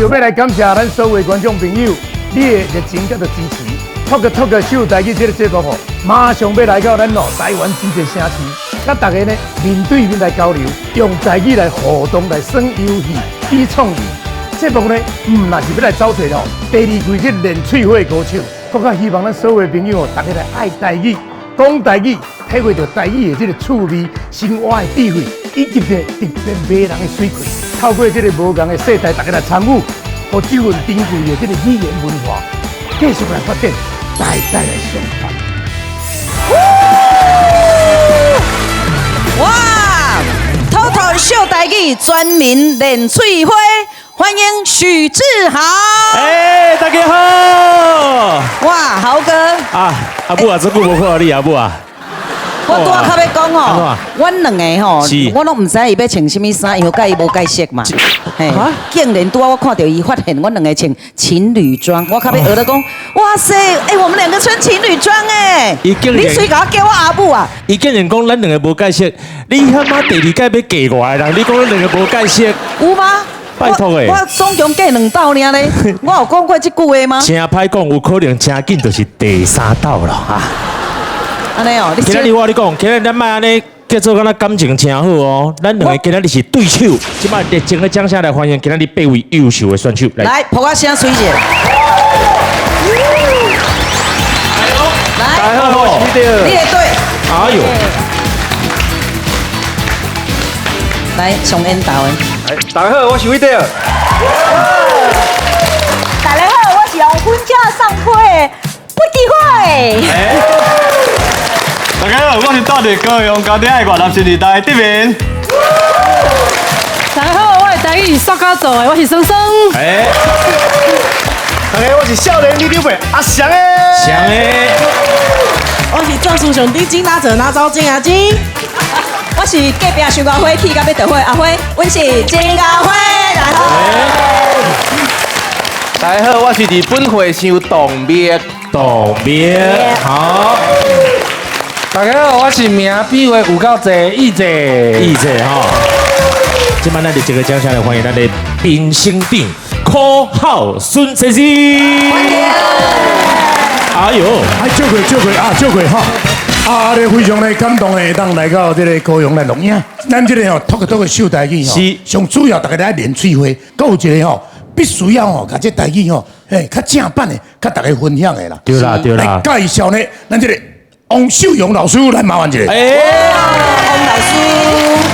就欲來感謝咱所有觀眾朋友，你的熱情佮支持。Talk Talk 秀台語這個節目吼，馬上欲來到咱哦台灣真濟城市，佮大家呢面對面來交流，用台語來互動來耍遊戲、比創意。節目呢，毋但是欲來走揣哦，第二季這練喙火的高手，閣較希望咱所有的朋友哦，大家來愛台語、講台語，體會著台語的這個趣味、生活的智慧，以及這個特別迷人的媠氣。透過這個無仝的世代，大家來參與，予這份珍貴的這個語言文化繼續來發展，代代來相傳。哇！Talk Talk 秀台語全民練喙火，歡迎許志豪。哎，大家好！哇，豪哥！啊，阿母啊，這久無看著你阿母啊。我拄仔較欲講吼，阮兩个吼，我攏毋知伊欲穿啥物衫，因為佮伊無解釋嘛。嘿，竟然拄仔我看著伊發現，阮兩个穿情侶裝，我較欲學咧講，哇塞，欸，我們兩個穿情侶裝欸，你隨共我叫我阿母啊？伊竟然講咱兩个無解釋，你他媽第二擺欲嫁我的人，你講咱兩个無解釋？有嗎？拜託欸，我總共嫁兩道爾咧，我有講過這句話嗎？誠歹講，有可能誠緊就是第三道了哈。按呢哦，今仔日我佮你講，今仔日咱莫按呢叫做敢若感情誠好哦。咱兩个今仔日是對手，這擺熱情的掌聲來歡迎今仔日八位優秀的選手來。來，噗仔聲媠者。來，大家好，你的隊。哎呦，來上緣投的。大家好，我是偉德。大家好，我是用粉鳥送批的不滴火。大家好，我是住佇高雄高鼎的越南新二代德明。大家好，我是台語塑膠做的，我是桑桑。哎，大家好，我是少年里長伯阿翔的。翔的。我是壯樹上頂金拉者拿招金阿金。我是隔壁想阿花氣甲欲著火阿花，阮是金阿花。大家好。大家好，我是佇本會想董滅。董滅，好。大家好，我是名比話有夠濟義姐，義姐吼。這擺咱佇這个掌聲來歡迎咱的評審長柯浩孫先生。歡迎。哎呦，哎，借過借過啊，借過哈。啊，這非常的感動的，會當來到這个高雄來錄影。咱這个吼，Talk Talk 秀台語吼，上主要大家來練喙火，閣有一个吼，必須要吼，共這台語吼，嘿，較正版的，佮大家分享的啦。對啦對啦。來介紹呢，咱這个王秀榮老師來麻煩一下。哎，王老師，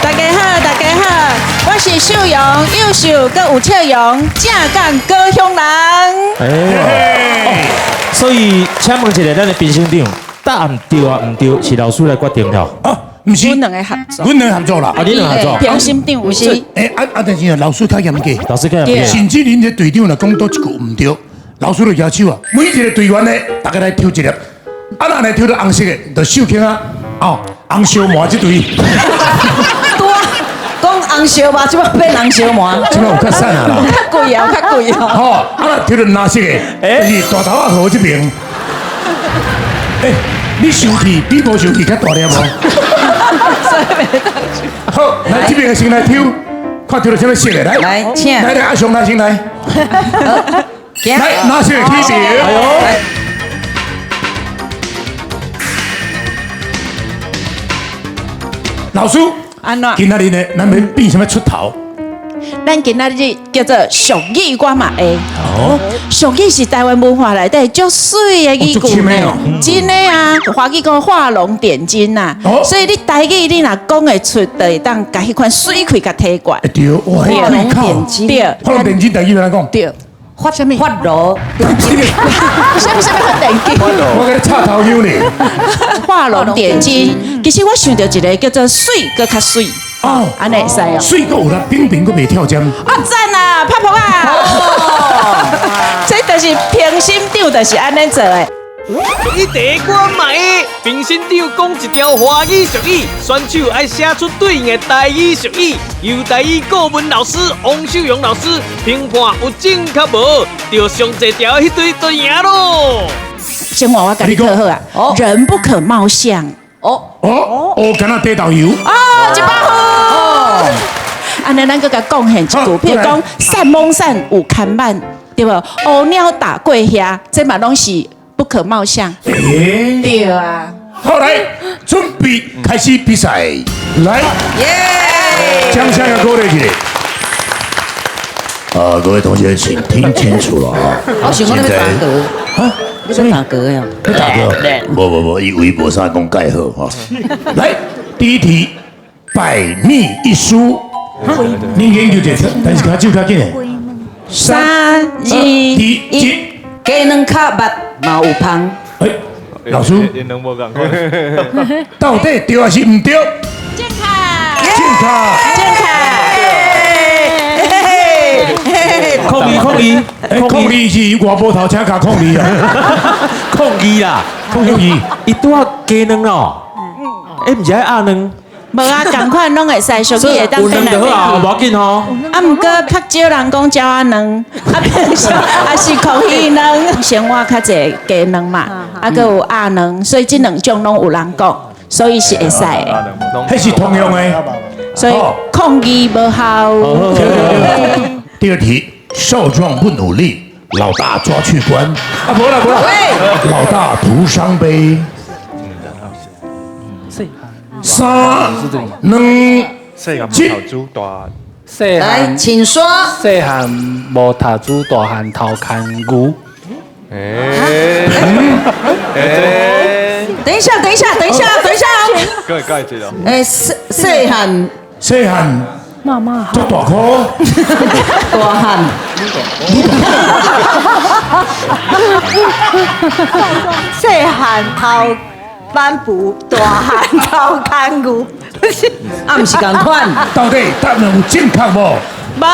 大家好，大家好，我是秀榮，又秀閣有笑容，正港高雄人。哎，所以請問一下，咱的評審長，答案對啊毋對，是老師來決定的。啊，毋是，阮兩个合作，阮兩个合作啦。啊，你兩个合作。評審長有是。欸，啊啊，但是老師較嚴格，老師較嚴格。甚至恁這隊長若講佗一句毋對，老師就舉手啊。每一个隊員呢，大家來抽一粒。啊，若呢抽著紅色的，就秀起啊，哦，紅燒鰻這隊。對啊，講紅燒肉，這擺變紅燒鰻。這擺有較瘦啊啦。較貴啊，較貴哦。吼，啊，若抽著藍色的，就是大頭仔河這邊。欸，你生氣比無生氣較大粒無？好，來這邊先來抽，看抽著啥物色的，來，來，請，來來，阿雄來先來，來，藍色的起票。哎呦。老師，按怎？今仔日呢，咱欲變啥物出頭？咱今仔日叫做俗語我嘛會。哦，俗語是台灣文化內底足媠的語句呢。真的啊，華語講畫龍點睛呐。所以你台語你若講會出，就會當共彼款媠氣共提懸。對，畫龍點睛。對，畫龍點睛台語按怎講？對。發啥物？發羅。啥物啥物發電機？我共你插頭香呢。畫龍點睛，其實我想著一个叫做媠，閣較媠。哦，按呢會使哦。媠閣有啦，頂邊閣袂跳針。啊讚啊，拍噗仔！這就是評審長，就是按呢做的。一題我嘛會，評審長講一條華語俗語，選手愛寫出對應的台語俗語，由台語顧問老師王秀榮老師評判有正確無，就上濟條的彼隊就贏囉。生活我共你講好啊，人不可貌相。哦哦哦，敢若地豆油。哦，100分。按呢咱閣共貢獻一句，譬如講散蒙散有牽挽，對無？烏鳥打過遐，這嘛攏是不可貌相。對啊。好，來，準備開始比賽，來，掌聲要鼓勵一下。啊，各位同學，請聽清楚了啊！我想講你欲打嗝，啊，你欲打嗝呀？欲打嗝？無無無，伊微博上講蓋好哈。來，第一題，百密一疏，你研究者，但是跤手較緊的。三二一，雞卵較密嘛有芳。哎，老師，到底對還是毋對？正確，正確，正確。控二控二，哎，控二是外婆頭請卡控二啊，控二啦，控二，伊拄仔雞卵哦，哎，毋是愛鴨卵。無啊，仝款攏會使，俗語會當變來變去。有卵就好啊，無要緊吼。啊，毋過較少人講鳥仔卵，啊，變成啊是空氣卵。生活較濟雞卵嘛，啊，閣有鴨卵，所以這兩種攏有人講，所以是會使的。彼是通用的。所以控二無效。第二題，少壯不努力，老大抓去關。啊，無啦無啦，老大徒傷悲。三兩一，來，請說。細漢無讀書，大漢頭牽牛。等一下，等一下，等一下，等一下。哎，細細漢，細漢，媽媽足大顆，大漢。細漢頭。反哺大漢頭牽牛，啊，毋是仝款。到底答案有正確無？無。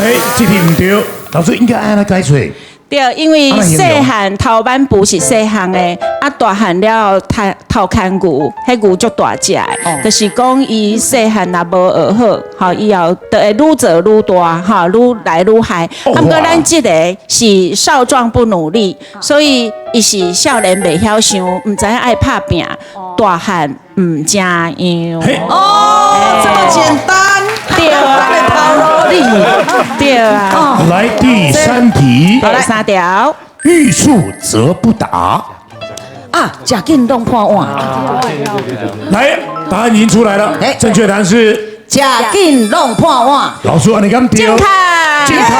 哎，這題毋對，老師應該按怎解釋？對，因為細漢頭挽匏是細漢的，啊大漢了後頭頭牽牛，彼牛足大隻的，就是講伊細漢若無學好，吼以後就會愈做愈大，吼愈來愈害。啊，毋過咱這個是少壯不努力，所以伊是少年袂曉想，毋知影愛拍拚，大漢毋成樣。哦，這麼簡單。對啊，對啊。來第三題，第三條，欲速則不達。啊，食緊弄破碗。來，答案已經出來了，正確答案是食緊弄破碗。老師，你敢對？正確，正確。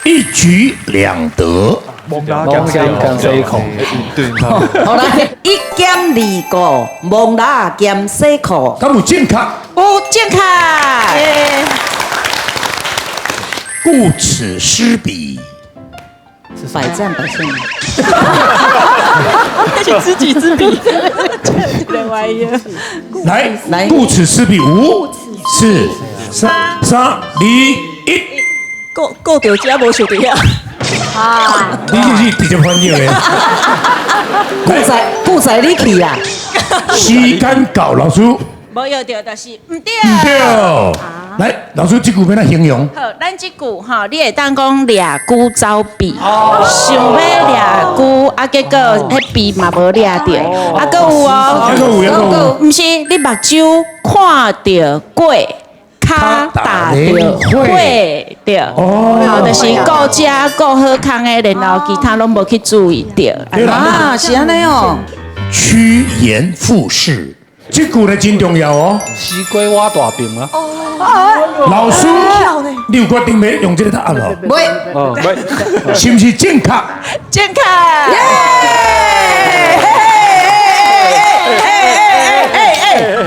一舉兩得。摸鹹兼洗褲。好來，一兼二顧，摸蜊兼洗褲。敢有正確？有正確。顧此失彼。百戰百勝。是知己知彼。來來，顧此失彼，五、四、三、三、二、一。顧顧著遮無想著遐。啊！你這是直接翻譯的。顧在你去啊！時間到，老師。無用著就是毋對。毋對。來，老師，這句欲按怎形容？好，咱這句吼，你會當講掠龜走避，想欲掠龜，啊，結果彼避嘛無掠著，啊，閣有哦，毋是你目睭看著過。跤踏著火，對，好，就是顧食顧好康的，然後其他攏無去注意著。啊，是按呢哦。趨炎附勢，這句呢真重要哦。西瓜挖大餅啊。老師，你有決定欲用這個答案哦？袂，是毋是正確？正確。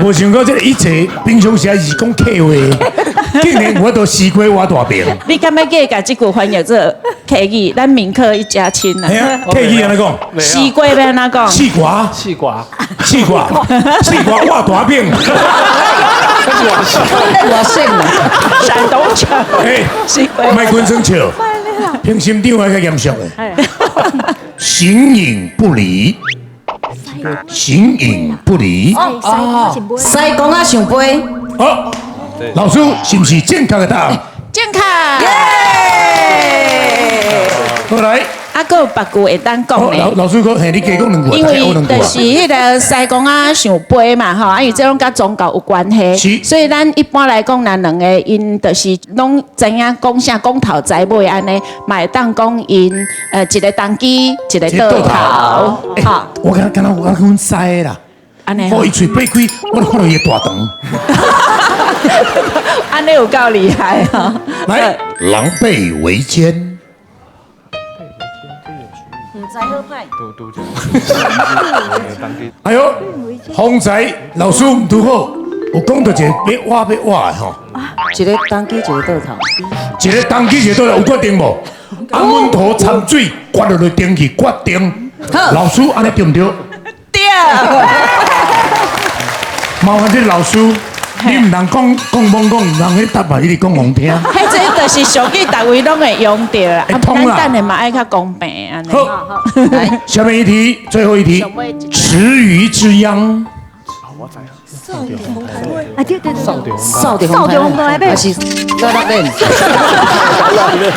無想到這個一切平常時是講客話，竟然有法度西瓜挖大餅。你敢欲記共這句翻譯做客語？咱閩客一家親啊。客語按怎講？西瓜欲按怎講？西瓜，西瓜，西瓜，西瓜挖大餅。我胜了。山東腔。哎，莫滚耍笑，平心长还较严肃的。形影不離。形影不離。哦，西公仔上飛。好，老師是毋是正確的答案？正確。好來。啊，啊，閣有別句會當講呢。老師講，嘿，你加講兩句，因大家學兩為就是句啊。彼个師公仔想飛嘛吼，啊，因為這攏佮宗教有關係，所以咱一般來講，若兩个𪜶就是攏知影講啥講頭知尾按呢，嘛會當講𪜶一个動機，一个倒頭，吼。我敢敢若我阮師的啦，按呢，哦，伊喙擘開，我就看著伊的大腸。按呢有夠厲害吼。來，狼狽為奸。毋知好歹。哎呦，方才老師毋拄好，有講著一個欲倚欲倚的吼。一个動機，一个倒頭。一个動機，一個倒頭，有決定無？啊，阮頭摻水，決落去頂去，決定。老師按呢對毋對？對。麻煩這老師，你毋通講講罔講，毋通彼答案一直講予聽。彼這就是俗語，逐位攏會用著啦。啊，通啦咱等下嘛愛較公平按呢。好，下面一題，最後一題，池魚之殃。啊對對對，掃著掃著風台還是倒落面？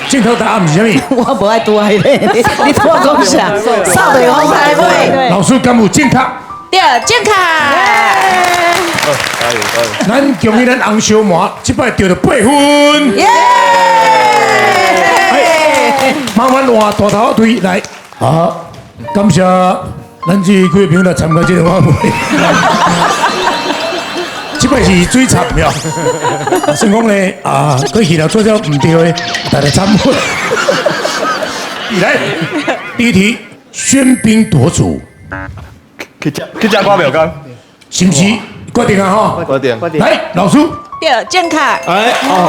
正確答案是啥物？我無愛拄愛咧，你拄我講啥？掃著風台尾。老師敢有正確？對，正確。咱恭喜咱紅燒鰻，這擺得著八分。耶！麻煩換大頭推來。好，感謝咱這幾位朋友來參加這個晚會。這擺是水插沒有？算講呢啊，過去了做了毋對的，大家懺悔。來，第一題，喧賓奪主。去食掛廟公，是毋是？決定啊吼！決定。來，老師。對，正確。哎，哦，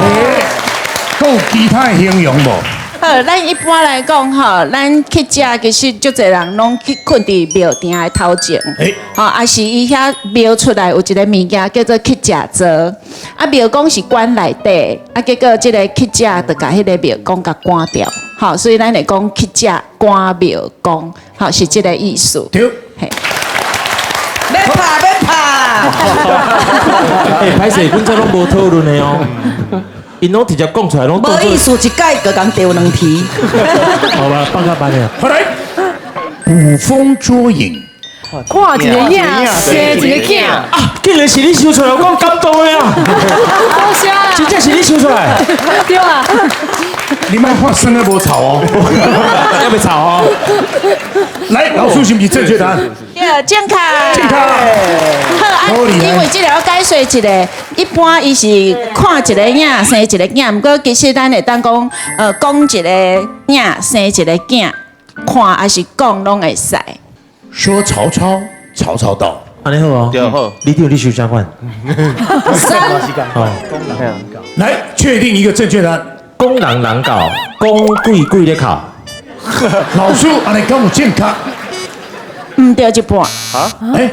閣有其他的形容無？好，咱一般來講吼，咱去食其實足濟人攏去睏佇廟埕的頭前，吼，啊是伊遐廟出來有一个物件叫做乞食座，啊廟公是關內底，啊結果這个乞食就共彼个廟公共趕掉，吼，所以咱會講乞食趕廟公，吼，是這个意思。對。嘿。欲拍欲拍。欸，歹勢，阮這攏無討論的哦。𪜶攏直接講出來，攏無意思，一擺就共著兩題。好吧，放下班了。好來，捕風捉影。看一個影，生一個囝。啊，竟然是你想出來，我講感動的啊！多謝啦。真正是你想出來。對啊。你莫看生的無臭哦，猶未臭哦。來，老師是毋是正確答案？對，正確。正確。好啊，因為這个我解說一下，一般伊是看一个影，生一个囝，毋過其實咱會當講，講一個影，生一個囝，看抑是講攏會使。說曹操，曹操到。按呢好哦。對好。你對你想啥款？三。來，確定一個正確答案。講人人到，講鬼鬼咧哭。老師，按呢敢有正確？毋對一半。啊？欸，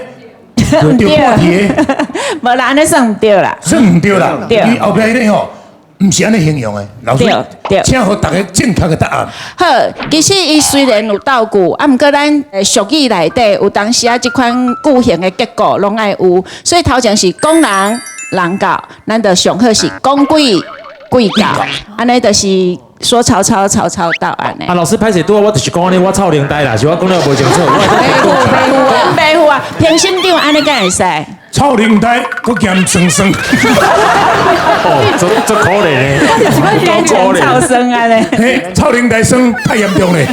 對半題。無啦，按呢算毋對啦。算毋對啦。對。伊後壁彼个吼，毋是按呢形容的，老師，請予大家正確的答案。好，其實伊雖然有倒句，啊，毋過咱俗語內底有當時啊，這款句型的結構攏愛有，所以頭前是講人人到，咱就上好是講鬼鬼到，按呢就是說曹操，曹操到按呢。啊，老師歹勢，拄仔我就是講按呢，我臭奶呆啦，是我講了無清楚。白虎啊，評審長按呢敢會使？臭奶呆，閣兼酸酸。哦，這可憐的，改成臭酸按呢。嘿，臭奶呆酸太嚴重咧，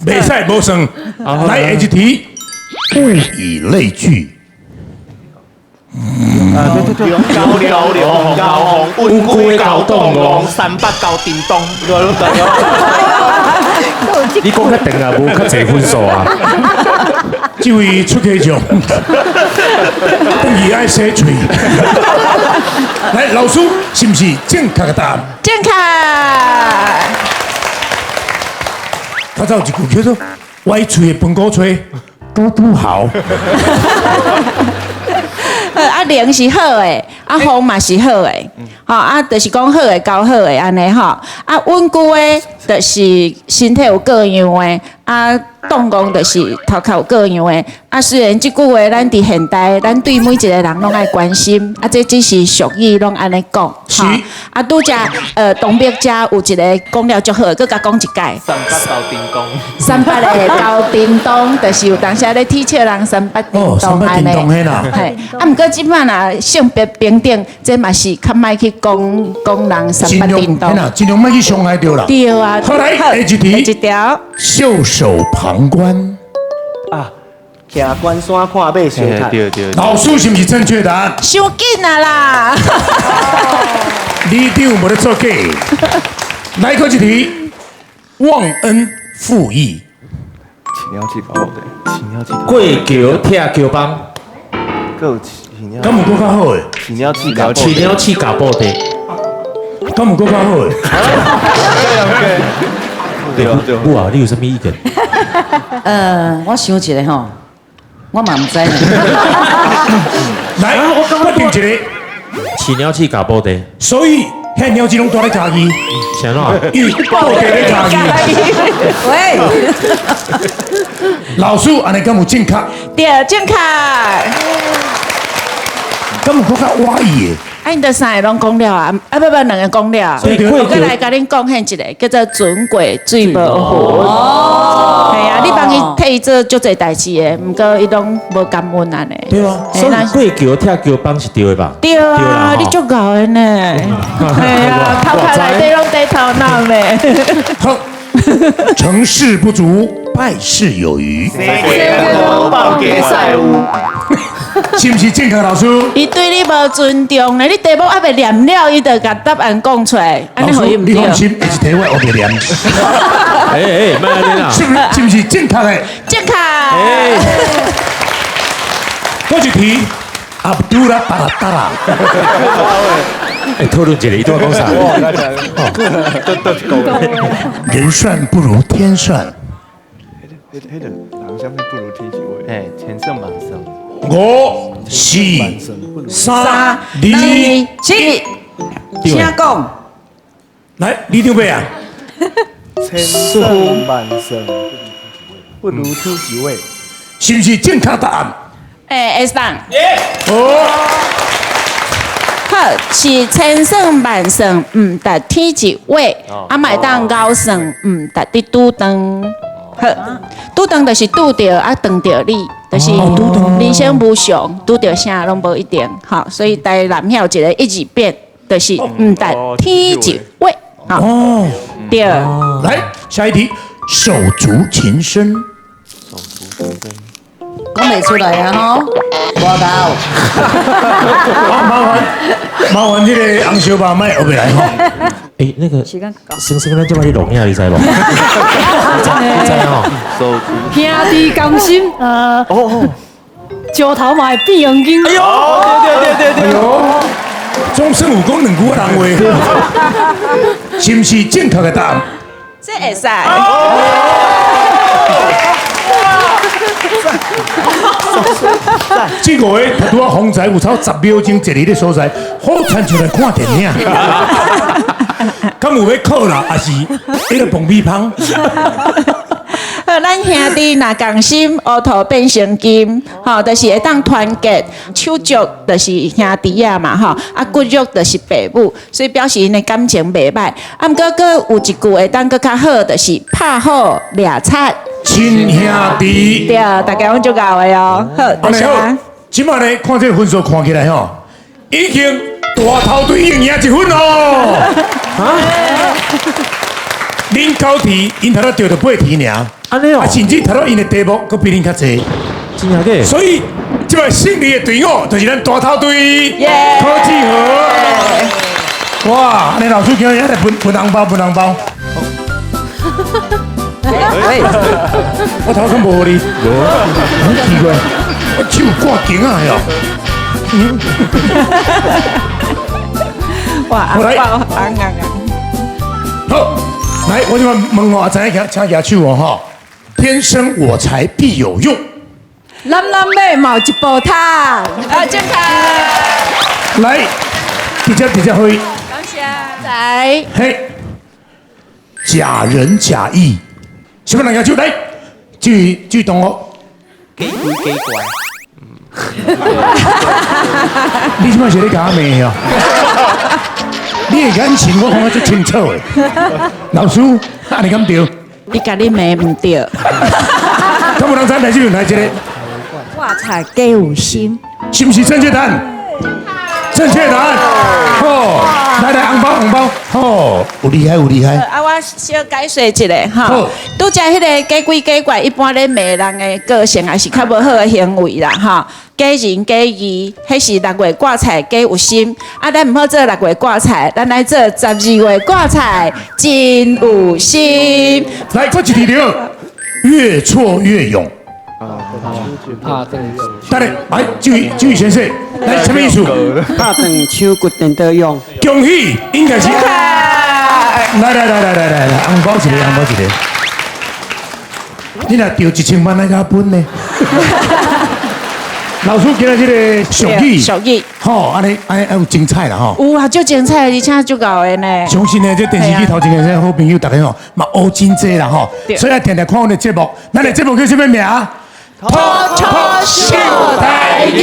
袂使無算。來，下一題，物以類聚。啊對對對，高高高紅，烏龜高東龍，三八高叮咚。你講較長啊，無較濟分數啊。這位出家眾，轉去愛洗喙。來，老師是毋是正確的答案？正確。較早有一句叫做“歪喙的飯糊吹，拄拄好”。好，啊，龍是好的，啊，鳳嘛是好的，吼，啊，就是講好的交好的按呢吼，啊，穩固的，就是身體有各樣的，啊，當講就是頭殼有各樣的。啊，雖然這句話咱佇現代，咱對每一個人攏愛關心，啊，這只是俗語，攏按呢講。是。啊，拄才東北遮有一个講了足好，閣共講一擺。三八猴叮當。三八的猴叮當，就是有當時咧鐵笑人三八叮當按呢。嘿，啊，毋過這擺若性別平等，這嘛是較莫去講講人三八叮當。盡量莫去傷害著啦。對啊。好來，下一題。下一條。袖手旁觀。啊，徛關山看馬相趁。對對。老師是毋是正確答案？傷緊啊啦！里長無咧做假。來閣一題，忘恩負義。飼鳥鼠咬布袋，飼鳥鼠。過橋拆橋枋。敢有閣較好的？飼鳥鼠咬飼鳥鼠咬布袋。敢有閣較好的？對對。母啊，你有啥物意見？我想一下吼，我嘛毋知。來，我定一個。飼鳥鼠咬布袋。所以，遐鳥鼠攏蹛咧家己。啥怎？因為布袋咧家己。喂，老師，按呢敢有正確？對，正確。敢有閣較歪的？啊，𪜶著三个攏講了啊，啊不不，兩个講了。我閣來共恁講彼一个叫做船過水無痕。哦。係啊，你幫伊替伊做足濟代誌的，毋過伊攏無感恩按呢。對啊，所以過橋拆橋枋是對的吧？對啊，你足𠢕的呢。係啊，頭殼內底攏佇頭腦呢。好，成事不足，敗事有餘。是毋是正確？老師？伊對你無尊重呢，你題目猶未念了，伊就共答案講出來，按呢予伊毋對。你放心，下一題我會念。哎哎，莫按呢啦。是毋是？是毋是正確的？正確。閣一題，阿杜拉巴拉達拉。哎，討論一下，伊拄仔講啥？人算不如天算。彼个人啥物不如天是話？哎，千算萬算。五、四、三、二、一，請講。來，李長伯啊。千算萬算不如天一話，是毋是正確答案？欸，會使。好。好，是千算萬算，毋值天一話，啊，嘛會當𠢕算，毋值得拄斷。好，拄斷就是拄著啊，斷著你，就是人生無常，拄著啥攏無一定。好，所以台南遐有一個一字變，就是毋值天一話。哦，對。來，下一題，手足情深。手足情深。講袂出來啊吼，無夠。麻煩麻煩，這個紅燒肉莫學袂來吼。欸，那個先生，咱這擺咧錄影，你知無？知吼。兄弟同心，石頭嘛會變黃金。哎呦，對對對對對。哎呦，總算有講兩句人話，是毋是正確的答案？這會使。這五個拄仔方才有超10秒鐘坐佇咧所在，好親像來看電影。敢有欲哭啦，還是彼个爆米香？好，咱兄弟若仝心，烏塗變成金，吼，就是會當團結。手足就是兄弟仔嘛，吼，啊骨肉就是爸母，所以表示𪜶的感情袂歹。啊，毋過閣有一句會當閣較好，就是拍好掠賊。親兄弟。對，大家攏足𠢕的哦。好，多謝。這擺呢，看這个分數看起來吼，已經大頭隊已經贏1分咯。啊？恁9題，𪜶頭拄著著8題爾，按呢哦，啊，甚至頭拄𪜶的題目閣比恁較濟，真正假？所以這擺勝利的隊伍就是咱大頭隊，柯志豪。哇，按呢老師今日來分分紅包，分紅包。喂，我頭殼無予你，無，好奇怪，我手掛頸啊哟。哇，來，好，來，我這擺問我，知影請舉手哦吼。天生我材必有用。攬攬馬嘛有一步通。啊，正確。來，直接直接回。感謝。來。嘿，假仁假義，什麼人舉手來？这位这位同學，假鬼假怪。你這擺是咧共我罵哦？你的眼神我看得足清楚的。老師，按呢敢對？伊共你罵毋對。敢有人知來這邊來一个？掛菜假有心，是毋是正確答案？正確答案。好，來來紅包紅包，好，有厲害有厲害。啊，我小解說一下好吼。拄才彼个假鬼假怪，一般咧罵人的個性也是較無好的行為啦，吼。假仁假義，彼是六月掛菜假有心。啊，咱毋好做六月掛菜，咱來做12月掛菜，真有心。來，閣一題著，越挫越勇。拍斷等下，來，這位先生，來，什麼意思？拍斷手骨顛倒勇。恭喜，應該是。來來來來來來來，紅包一个，紅包一個。你若著1000萬來共分呢？老師今日這个俗語，俗語，吼，按呢按呢有精彩啦吼。有啊，足精彩，而且足𠢕的呢。相信呢，這電視機頭前的好朋友，大家吼嘛學真濟啦吼。所以愛定定看阮的節目，咱的節目叫啥物名？脫口秀台語。